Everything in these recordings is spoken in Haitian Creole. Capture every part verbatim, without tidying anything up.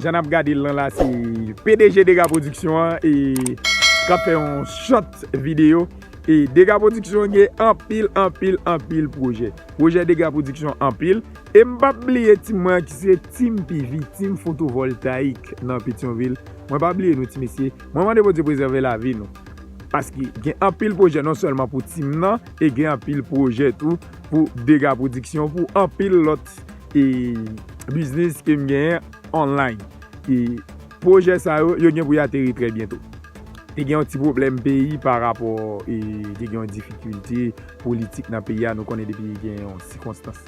Jan n ap gade l lan la, se P D G Dega Production an e k ap fè yon short videyo. E Dega Production gen anpil, anpil, anpil pwojè. Pwojè Dega Production anpil. E m p ap bliye tim mwen ki se Team P V, Team Photovoltaic nan Petyonvil. Mwen pa bliye nou ti mesye. Mwen mande Bondye prezève lavi nou. Paske gen anpil pwojè non sèlman pou tim nan, e gen anpil pwojè tou pou Dega Production, pou anpil lòt e biznis ke m genyen online. E pwojè sa yo, yo gen pou y ateri trè byento. Te gen yon ti pwoblèm peyi pa rapò e te gen yon difikilte politik nan peyi a. Nou konnen depi gen yon sikonstans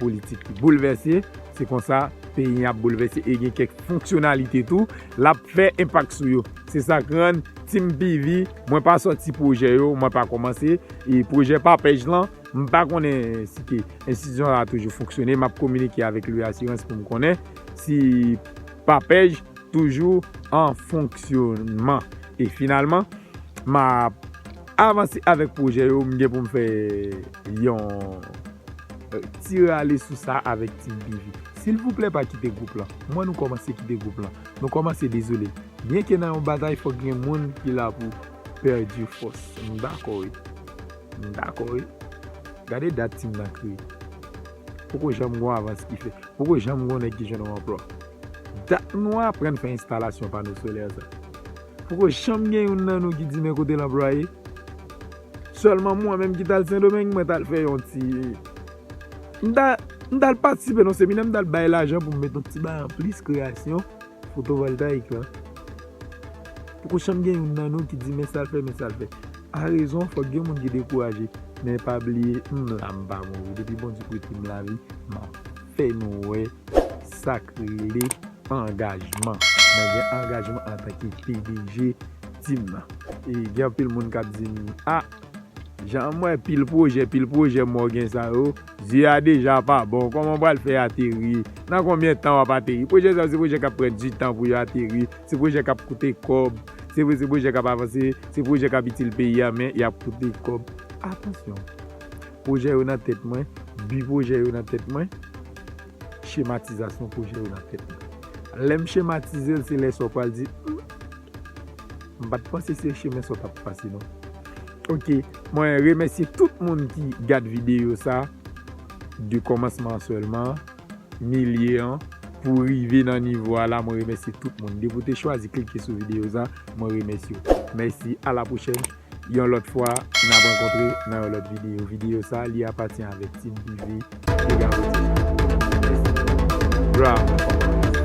politik ki boulvèse, se konsa peyi ap boulvèse e gen kèk fonksyonalite tou, l ap fè enpak sou yo. Se sa k rann Team P V, mwen pa sòti pwojè yo, mwen pa kòmanse. E pwojè Papèj lan, m pa konnen si ke enstitisyon sa a toujou fonksyone, m ap kominike avèk Louis Assurance pou m konnen si Papèj toujou an fonksyonman. E finalman, m ap avanse avèk pwojè yo, m gen pou m fè yon eh, ti rale sou sa avèk Team P V. Silvouplè pa kite gwoup lan. Mwen nou kòmanse kite gwoup lan. Nou kòmanse dezole. Byenke nan yon batay, fòk gen moun ki la pou pèdi fòs. M dakò wi. M dakò wi. Gade dat tim nan kreye. Poko janm gon avans ki fè. Poko janm gon nèg ki jwenn yon anplwa. Dat nou aprann fè enstalasyon pano solè sa. Poko janm gen youn nan nou ki di men kote l anplwaye. Sèlman mwen menm ki t al Sendomeng, mwen t al fè yon ti M ta, m t al patisipe nan seminè, m t al bay lajan pou m met yon ti bagay anplis kreyasyon fotovoltayik la. Poko janm gen youn nan nou ki di men sa l fè, men sa l fè. A rezon, fòk gen moun ki dekouraje. Men pa bliye, m la, m pa mouri. Depi Bondye prete m lavi, m ap fè nou wè sa k rele angajman. Mwen gen angajman antanke P D G tim nan. E gen anpil moun k ap di m, a, jan m wè pil pwojè, pil pwojè mò gen sa yo, zye a deja pa bon. Kòman w pral fè ateri? Nan konbyen tan w ap ateri? Pwojè sa yo, se pwojè k ap pran ditan pou yo ateri. Se pwojè k ap koute kòb. Se, se pwojè k ap avanse. Se pwojè k ap itil peyi a, men y ap koute kòb. Atansyon. Pwojè yo nan tèt mwen. Bi pwojè yo nan tèt mwen. Chematizasyon pwojè yo nan tèt mwen. Lè m chematize l, se lè sa w pral di, "Hmm, m pa t panse se chemen sa w t ap pase non." Ok, mwen remèsye tout moun ki gad videyo sa, de kòmansman an sèlman, milye an, pou rive nan nivo a la, mwen remèsye tout moun. Depi w te chwazi klike sou videyo sa, mwen remèsye w. Mèsi, a la pwochèn. Yon lòt fwa, n ap rankontre nan yon lòt videyo. Videyo sa, li apatyen avèk Team P V, Dega Production. Mèsi. Bravo.